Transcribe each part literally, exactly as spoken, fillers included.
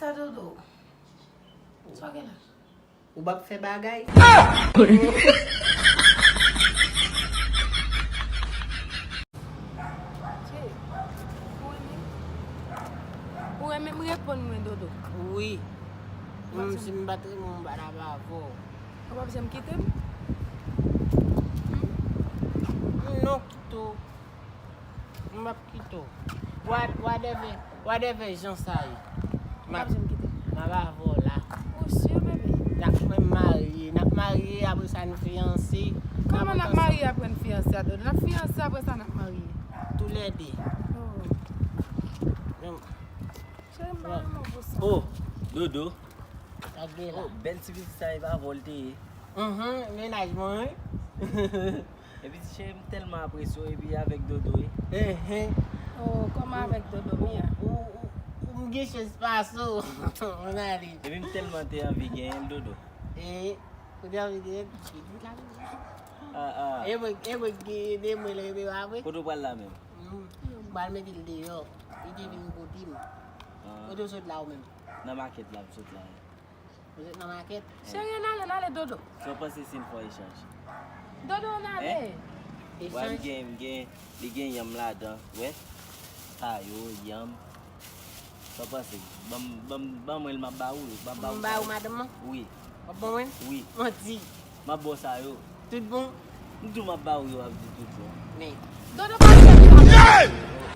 Sa Dodo? Sa w gen la? Ou p ap fè bagay? Cheri, ou renmen m? Ou renmen m, reponn mwen, Dodo. Wi. Menm si m pa t renmen w, m pa t ap avè w. Ou p ap janm kite m? Hmm? Non, kite w. M p ap kite w. What-, whatever, whatever jan sa ye. M ap, m ap avè w la. Ou si, bebe? N ap, mwen marye. N ap marye, apre sa n fiyanse. Kòman n ap marye apre n fiyanse, Dodo? N ap fiyanse, apre sa n ap marye. Toulède. Oh. Cheri, m pa renmen w pou sa. Oh, Dodo. Sa k gen la? Oh, bèl ti pitit sa, e pa avè w l te ye? Mhm, mennaj mwen, wi. Epi ti cheri, m tèlman apresye w, epi avèk Dodo, wi. Enhen. Oh, kòman avèk Dodo, Mia? Ou, ou, ou, ou, m gen chans pase w. Ann ale. Epi m tèlman te anvi genyen l, Dodo. E, ou te anvi genyen l? Ah, ah. E mwen, e mwen ki genyen de mwen lè, epi apre? Kote w pral la menm? Mm. M pral mete l deyò. Li te vin kote m. Ah. Kote w sot la ou menm? Nan makèt la, m sot la. Ou sot nan makèt? Cheri, ann ale, ann ale, Dodo. Sa w panse si n fè yon echanj? Dodo, ann ale. Hein? Echanj? Wè, m gen, m gen, li gen yanm ladan, wè. Kayo, yanm. Sa w panse? Ban m, ban m, ban mwen l, m ap ba ou yo. M ap ba ou. M ba ou madanm mwen? Wi. W ap ban mwen? Wi. Manti. M ap ba w sa yo. Tout bon? M di w m ap ba ou yo, w ap di tout bon. Men. Dodo, pa fè sa.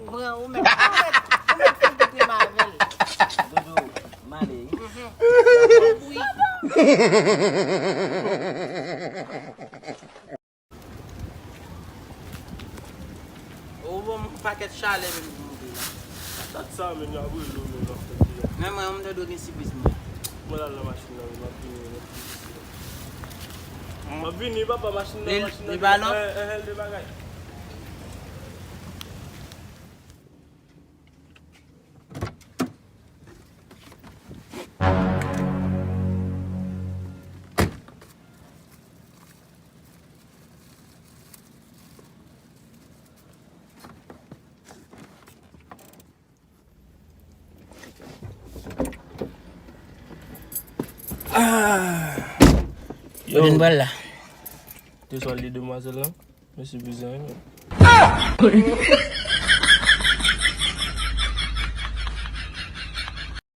Pran ou menm. Ou mèt, ou mèt fè kite m avè l. Dodo, m ale wi. Mhm. Wi. Ou ban m pakèt chalè menm pou moute la. Sa k sa menm, y ap rele w menm, w ap fè ti la. Men mwen, m tande w gen sipriz pou mwen. Mwen al nan machin nan, wi, m ap vini, m ap vini. M ap vini, papa, machin nan, machin nan. Li pa lwen? Eh, eh, eh, de bagay. Ah! Yo. Kote n pral la? Te swa li demwazèl lan? Mesye bizarre, men.